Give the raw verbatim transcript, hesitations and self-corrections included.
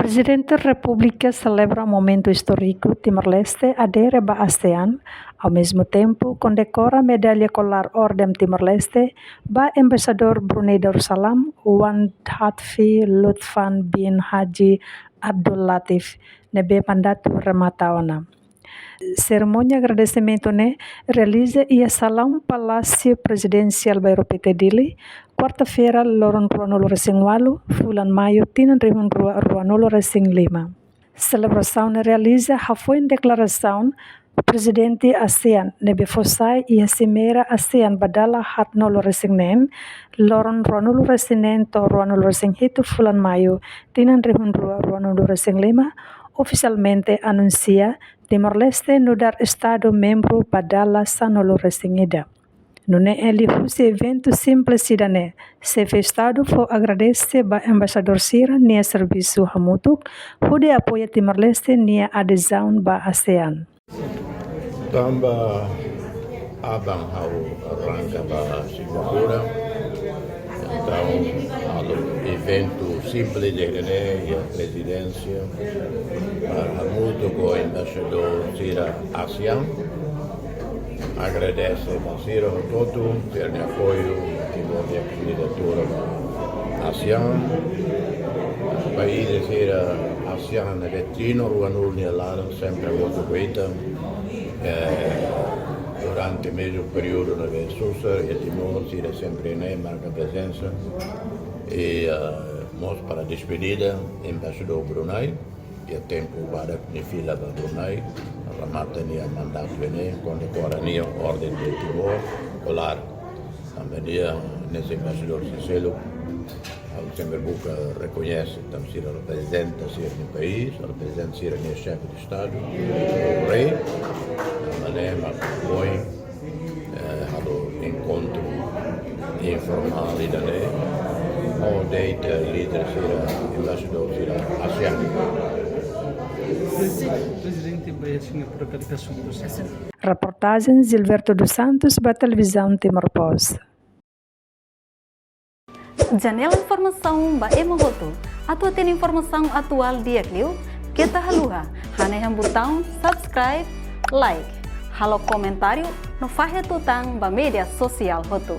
Prezidente Repúblika selebra momentu istóriku Timor-Leste adere ba ASEAN, ao mesmo tempo kondekora medalla kolar Orden Timor-Leste ba Embaixadór Brunei Darussalam, Wan Lutfi Lutfan bin Haji Abdul Latif, ne'ebé mandatu remata ona. Serimónia agradesimentu ne'e realiza iha Salaun Palásiu Prezidensiál Bairro Pité, Dili, kuarta-feira, loron ruanulu-resin-ualu, fulan Maiu, tinan rihun rua ruanulu-resin-lima. Selebrasaun ne'e realiza hafoin deklarasaun Prezidente ASEAN ne'ebé fó sai iha Simeira ASEAN ba dala haatnulu-resin-neen, loron ruanulu-resin-neen to'o ruanulu-resin-hitu fulan Maiu, tinan rihun rua ruanulu-resin-lima, ofisialmente anunsia Timor-Leste nu'udar Estadu membru ba dala sanulu-resin-ida. Nune'e liuhusi eventu simples ida-ne'e, Xefe Estadu fó agradese ba embaixadór sira-nia servisu hamutuk hodi apoia Timor-Leste nia adezaun ba ASEAN. Tanba aban ha'u arranka ba asinatura. Entaun, halo eventu simples ida-ne'e iha Prezidénsia, ah, hamutuk ho embaixadór sira ASEAN. Agradese ba sira hotu-hotu, sira-nia apoiu, Timor nia kandidatura ba ASEAN. País sira ASEAN ne'ebé tinan ruanulu nia laran sempre hamutuk ho ita. Eh, durante mezmu períodu ne'ebé susar iha Timor, sira sempre ne'e marka prezensa. I, eh, mós para despedida, Embaixadór Brunei, iha tempu badak nia fila ba Brunei, remata nia mandatu ne'e, kondekora nia Orden de Timor, kolar. Tanba nia, hanesan embaixadór sira seluk, ha'u sempre buka rekoñese, tanba sira reprezenta sira-nia país, reprezenta sira-nia xefe de Estadu, rei, tanba ne'e mak ohin, eh, halo enkontru informál ida-ne'e, ho de'it líder sira, embaixadór sira ASEAN. Prezidente, Prezidente, bai asina por aplikasaun. Reportajen Gilberto dos Santos ba Televizaun Timor Post. Janela informasaun ba ema hotu. Atu hatene informasaun atuál di'ak liu, keta haluha hanehan butaun subscribe, like, halo komentáriu no fahe tutan ba média sosiál hotu.